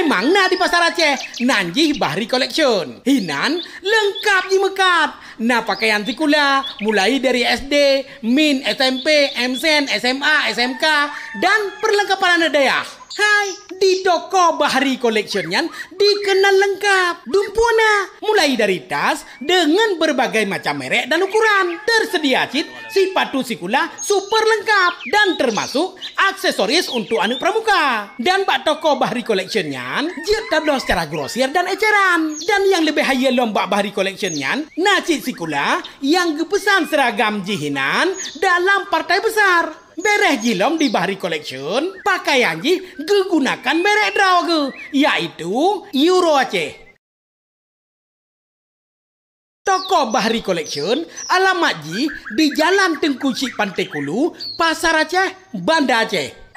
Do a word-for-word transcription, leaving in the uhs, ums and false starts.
Memang na di Pasar Aceh, nan jih Bahri Collection. Hinan leungkap jimeukat. Na pakaian sikula, mulai dari S D, min, S M P, M S N, S M A, S M K, dan perlengkapan aneuk dayah. Hai, di toko Bahri Collection nyan dikeunal leungkap. Dumpeue na, mulai dari tas dengan berbagai macam merek dan ukuran. Tersedia cit sipatu sikula super lengkap dan termasuk aksesoris untuk aneuk pramuka. Dan bak toko Bahri Collection nyan jeuet tabloe secara grosir dan eceran. Dan nyang leubeh hayeue lom bak Bahri Collection nyan, na cit sikula nyang geupeusan seuragam jih hinan dalam partai besar. Bereh jih lom di Bahri Collection, pakaian jih geugunakan merek droe geuh, yaitu Euro Aceh. Toko Bahri Collection alamat jih di Jalan Teungku Chik Pantai Kulu, Pasar Aceh, Banda Aceh.